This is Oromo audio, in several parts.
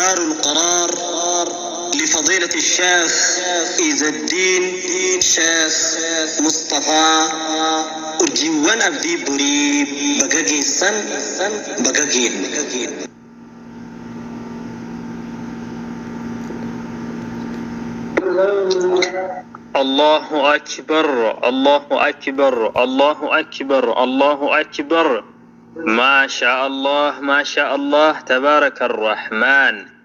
دار القرار لفضيلة الشيخ إذا الدين شيخ مصطفى urjiiwwan abdii borii baga geessan baga geenne. الله أكبر، الله أكبر، الله أكبر، الله أكبر. ما شاء الله، ما شاء الله، تبارك الرحمن.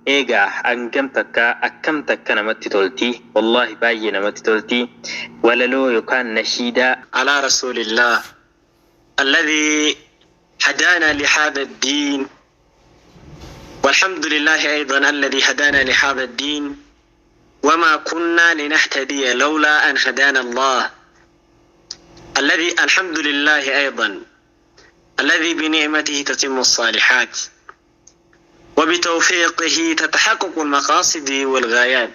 Egaa hangam takka, akkam takka namatti tolti! Wallaahi baay'ee namatti tolti. Walaloo yookaan nashiidaa. على رسول الله الذي هدانا لهذا الدين، والحمد لله أيضا الذي هدانا لهذا الدين، وما كنا لنهتدي لولا أن هدانا الله، الذي الحمد لله أيضا الذي بنعمته تتم الصالحات وبتوفيقه تتحقق المقاصد والغايات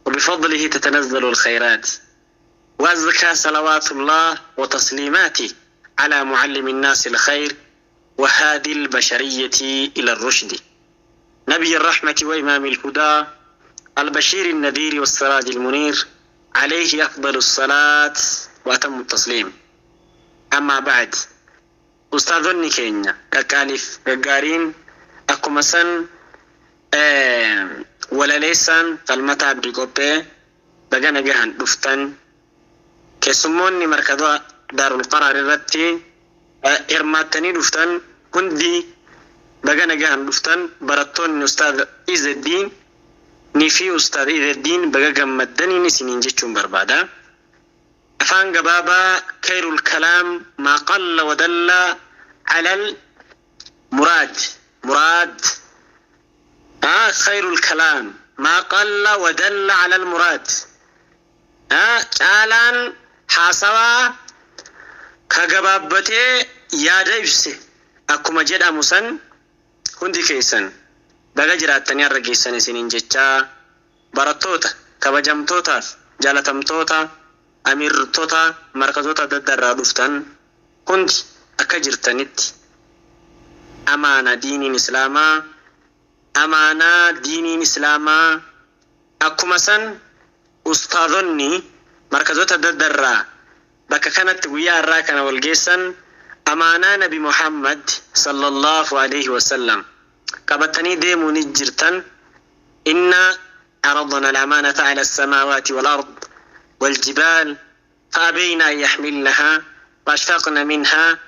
وبفضله تتنزل الخيرات، وأزكى صلوات الله وتسليماته على معلم الناس الخير وهادي البشرية إلى الرشد، نبي الرحمة وإمام الهدى، البشير النذير والسراج المنير، عليه أفضل الصلاة وأتم التسليم. أما بعد، أستاذني keenya qaqqaaliif gaggaariin, akkuma san walaleessaan Falmataa Abdii Qophee, baga nagahan dhuftan. Keessummoonni markazaa Daarul Qaraar irratti hirmaattanii dhuftan hundi baga nagahan dhuftan. Barattoonni Ustaaz Izeddiin ni fi Ustaaz Izeddiin baga gammaddaniin isiniin jechuun barbaada. Afaan gabaabaa, خير الكلام ما قل ودل على المراد. مراد آه خير الكلام ما قل ودل على المراد. Caalaan haasawaa ka gabaabbatee yaada ibse akkuma jedhamu san, hundi keessan baga jiraattanii har'a geessan isiniin jechaa, barattoota kabajamtootaaf jaalatamtoota, amiirtota markazoota adda addaa irraa dhuftan hundi akka jirtanitti, amaana diiniin islaamaa, amaanaa diiniin islaamaa, akkuma san ustaazonni markazoota adda addaa irraa bakka kanatti guyyaa har'aa kana wal geessan, amaanaa Nabi Muhammad sallallahu alaihi wasallam qabatanii deemuu ni jirtan. إنا عرضنا الأمانة على السماوات والأرض والجبال فأبين أن يحملنها وأشفقن منها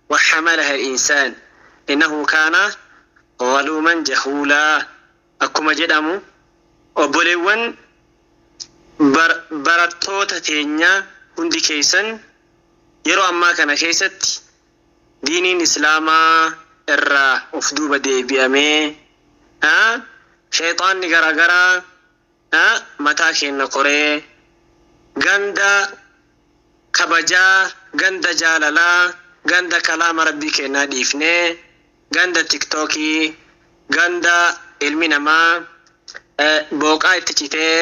وحملها الإنسان إنه كان ظلوما جهولا. Akkuma jedhamu, obboleewwan barattoota teenya hundi keessan, yeroo ammaa kana keessatti diiniin islaamaa irraa of duuba deebi'amee, sheexaanni garaagaraa mataa keenya koree, ganda kabajaa, ganda jaalalaa, ganda kalaama rabbii kennaa dhiifnee ganda tiktookii, ganda ilmi namaa booqaa itti citee,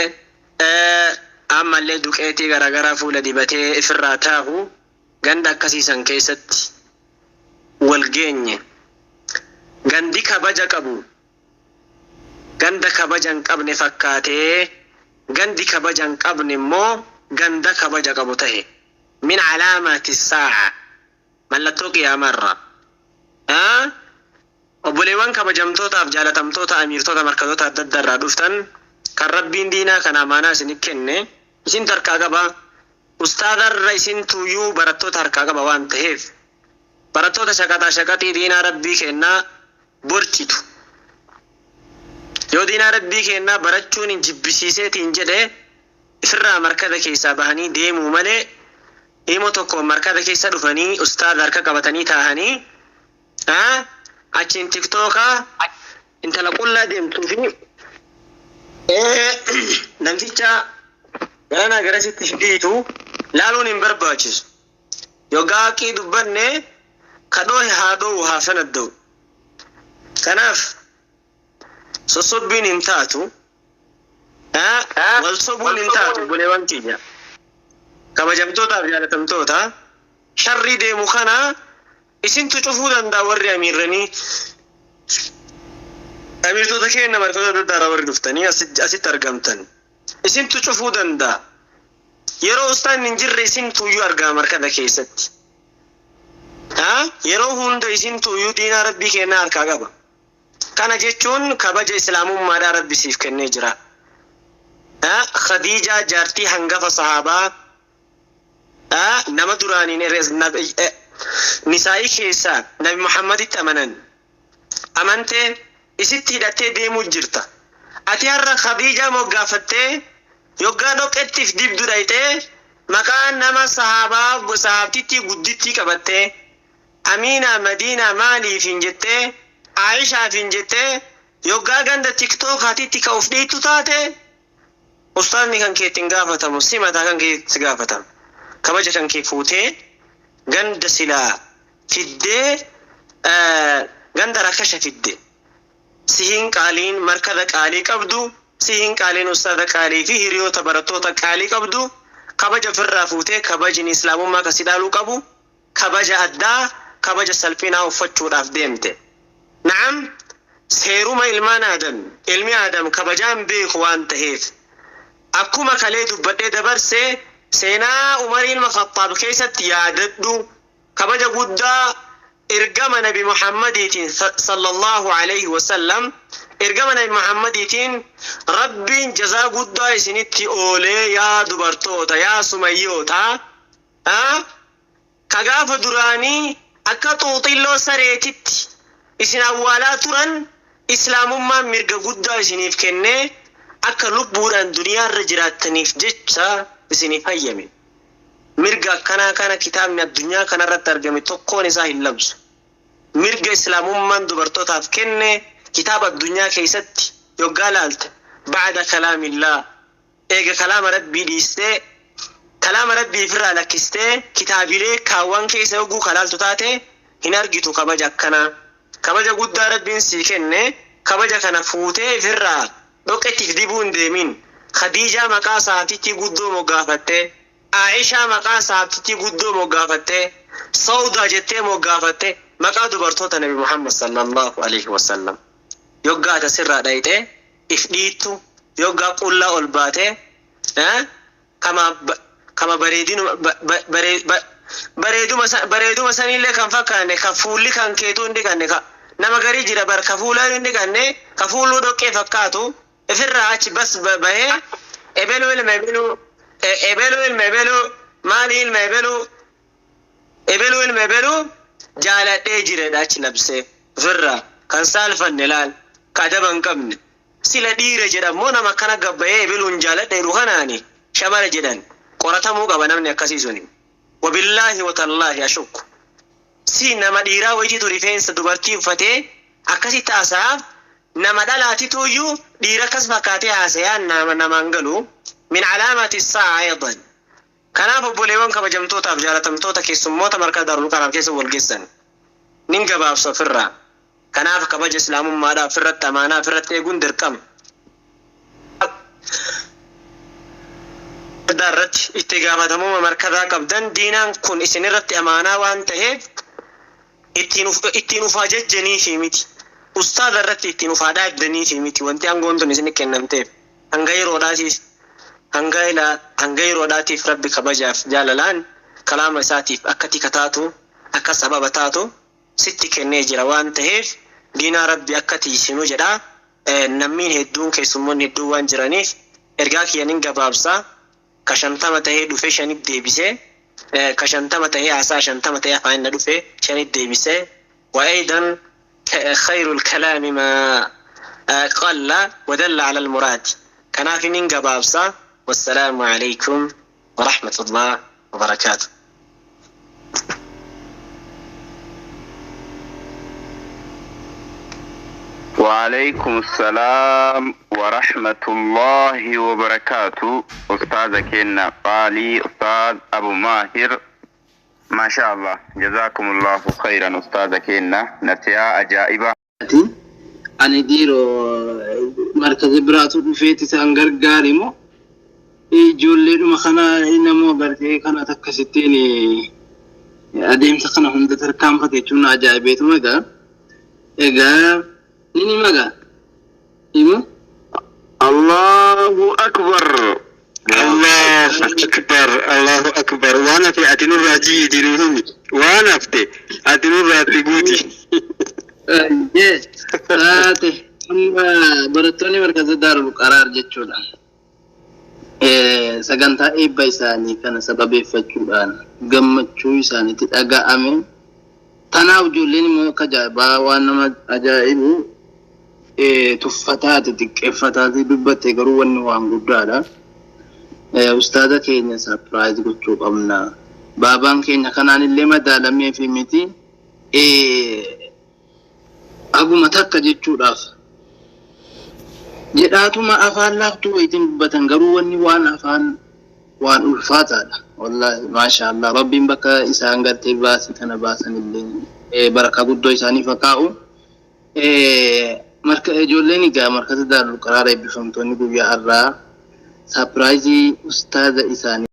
ammallee duqeetii garaagaraa fuula dibatee ifirraa taahu, ganda akkasiisan keessatti wal geenye. Gandi kabaja qabu ganda kabaja hin qabne fakkaatee, gandi kabaja hin qabne immoo ganda kabaja qabu tahe. من علامات الساعة, mallattoo qiyaamarra. Obboleewwan kabajamtootaaf jaalatamtoota, amiirtoota markazoota adda addaa irraa dhuftan, kan rabbiin diinaa kana amaanaa isin kenne, isin harkaa qaba. Ustaadarra isin tuyyuu barattoota harkaa qaba waan ta'eef, barattoota shaqaxaa shaqaxii diinaa rabbii kennaa borcitu yoo diinaa rabbii kennaa barachuun hin jibbisiiseetiin jedhe, ifirraa markaza keessaa bahanii deemuu malee, himo tokko markaza keessa dhufanii ustaaza harka qabatanii taahanii achiin tiktookaa intala qullaa deemtuu fi namticha garanaa garasitti dhiitu laaluun hin barbaachisu. Yoggaa haqii dubbanne, ka dhoohe haa dhohu, haa fanadda'u. Kanaaf sossobbiin hin taatu. Wal sobuun hin taatu, obboleewwan kiyya. Kabajamtootaaf jaalatamtoota, sharrii deemu kana isintu cufuu danda'a, warri amiirranii. Amiirtota keenya markazota adda addaa warri dhuftanii asitti argamtan. Isintu cufuu danda'a. Yeroo ustaan hin jirre isintu iyyuu argama markaza keessatti. Haa? Yeroo hunda isintu iyyuu diinaa rabbii kennaa harkaa qaba. Kana jechuun kabaja islaamummaadhaa rabbi siif kennee jira. Haa? Khadiijaa jaartii hangafa sahaabaa haa? Nama duraaniin nisaa'ii keessaa Nabi Muhammaditti amanan. Amantee isitti hidhattee deemuu jirta. Ati har'a Khadiijaa moggaafattee yoggaa dhoqqettiif dibdu dhayxee maqaa nama sahaabaa sahaabtittii guddittii qabattee Amiinaa Madiinaa maaliif hin jettee Aayishaaf hin jettee yoggaa ganda tiktookaatitti ka uf dhiittu taate ustaazni kan keetti hin gaafatamu, si mataa kan keetti gaafatama. Kabaja kan kee fuutee ganda silaa fiddee ganda rakasha fidde. Sihiin qaaliin markaza qaalii qabdu, sihiin qaaliin ustaaza qaalii fi hiriyoota barattoota qaalii qabdu kabaja ofirraa fuutee kabajni islaamummaa kan si dhaaluu qabu kabaja addaa kabaja salphinaa uffachuudhaaf deemte. Na'am, seeruma ilmaan Aadam, ilmi Aadam kabajaan beeku waan ta'eef akkuma kalee dubbadhee dabarse seenaa Umar ilma Khattaab keessatti yaadadhu kabaja guddaa ergama Nabi Muhammadiitiin sallallahu alayhi wasallam ergama Nabi Muhammadiitiin Rabbiin jazaa guddaa isinitti oolee yaa dubartoota yaa sumayyoota ka gaafa duraanii akka xuuxilloo sareetitti isin awwaalaa turan islaamummaan mirga guddaa isiniif kennee akka lubbuudhaan duniyaarra jiraattaniif jecha isiniif hayyame. Mirga akkanaa kana kitaabni addunyaa kanarratti argame tokkoon isaa hin labsu. Mirga islaamummaan dubartootaaf kenne kitaaba addunyaa keessatti yoggaa laalte ba'da kalaamillaa eega kalaama rabbii dhiistee kalaama rabbii ofirraa lakkistee kitaabilee kaawwan keessa yogguu kalaaltu taate hin argitu kabaja akkanaa. Kabaja guddaa rabbiin sii kenne kabaja kana fuutee ofirraa dhoqqettiif dibuu hin deemin. Khadiijaa maqaa sahaabtittii guddoo moggaafattee, Aayishaa maqaa sahaabtittii guddoo moggaafattee, Sawdaa jettee moggaafatte maqaa dubartoota Nabi Muhammad sallallahu alaihi wasallam. Yoggaa ati asirraa dhayxee if dhiittu, yoggaa qullaa ol baatee kama kama bareedinuma bareeduma bareeduma sanillee kan fakkaanne ka fuulli kan keetuu hin dhiqanne ka nama garii jira bar ka fuulaa hin dhiqanne ka fuulluu dhoqqee fakkaatu ifirraa achi bas bahee ebeluu ilma ebeluu ebeluu ilma ebeluu maali ilma ebeluu ebeluu ilma ebeluu jaaladhee jiredha achi labsee ofirraa kan saalfanne laal ka adaba hin qabne sila dhiira jedhammoo nama akkana gabbayee ebeluun jaaladhe jedhu kanaani shamara jedhan qoratamuu qaba namni akkasii suni. Wabillaahi watallaahi ashukku. Si nama dhiiraa wayitiitu rifeensa dubartii uffatee akkasitti haasa'aaf nama dhalaatitu iyyuu dhiira akkas fakkaatee haasa'aan nama namaan galu min calaamati saa'a aydan. Kanaaf obboleewwan kabajamtootaaf jaalatamtoota keessummoota markaa Daarul Qaraam keessa wal geessan nin gabaabsa ofirraa. Kanaaf kabaja islaamummaadhaa ofirratti amaanaa ofirratti eeguun dirqama. Irratti itti gaafatamummaa markazaa qabdan diinaan kun isinirratti amaanaa waan ta'eef ittiin ufaa jajjaniifi miti. Ustaaza irratti ittiin ufaa dhaaddaniifi miti wanti aangoon tun isin kennamteef. Hanga yeroodhaatiif hanga ilaa hanga yeroodhaatiif rabbi kabajaaf jaalalaan kalaama isaatiif akka tika taatu akka sababa taatu sitti kennee jira waan ta'eef diinaa rabbi akka tiisinu jedha. Nammiin hedduun keessummoonni hedduun waan jiraniif ergaa kiyyanin gabaabsaa. Ka 50 tahee dhufe shanit deebisee, ka 50 tahee haasaa 50 tahee afaan na dhufe shanit deebisee. Wa aydan khayrul kalaami ma qalla wa dalla ala al-muraad. Kanaaf inin gabaabsa. Wassalaamu alaykum wa rahmatullah wa barakaatuh. وعليكم السلام ورحمة الله وبركاته. أستاذ كنا قالي أستاذ أبو ماهر، ما شاء الله، جزاكم الله خيرا. أستاذ كنا نتيا أجائبة. Ani dhiiroo markaza biraatu dhufeeti isaan gargaari moo ijoolleedhuma kana namoo gartee kana akkasittiin adeemsa kana hunda tarkaanfate jechuun ajaa'ibeetuma egaa ni himagaa. Himu? Allahu akbar. Allahu akbar, Allahu akbar. Waan hafe ati nurraa jiidi nu himi. Waan hafte ati nurraa itti guuti. Yes. Taate amma barattoonni markaza Daarul Qaraar jechuudha. Sagantaa eebba isaanii kana sababeeffachuudhaan gammachuu isaaniitti dhaga'ame. Tanaaf ijoolleen immoo akka ajaa'ibaa waan nama ajaa'ibu tuffataati xiqqeeffataati dubbatte, garuu wanni waan guddaadha. Ustaaza keenya surprise gochuu qabna. Baabaan keenya kanaan illee madaalamee fi miti. Haguma takka jechuudhaaf. Jedhaatuma afaan laaftuu wayitiin dubbatan, garuu wanni waan afaan waan ulfaataadha. Wallaahi, maasha Allah, Rabbiin bakka isaan gartee baasii kana baasan illee barakaa guddoo isaaniif haa kaa'u. Marka ijoolleen egaa markaza Daarul Qaraar eebbifamtoonni guyyaa har'aa surprise ustaaza isaanii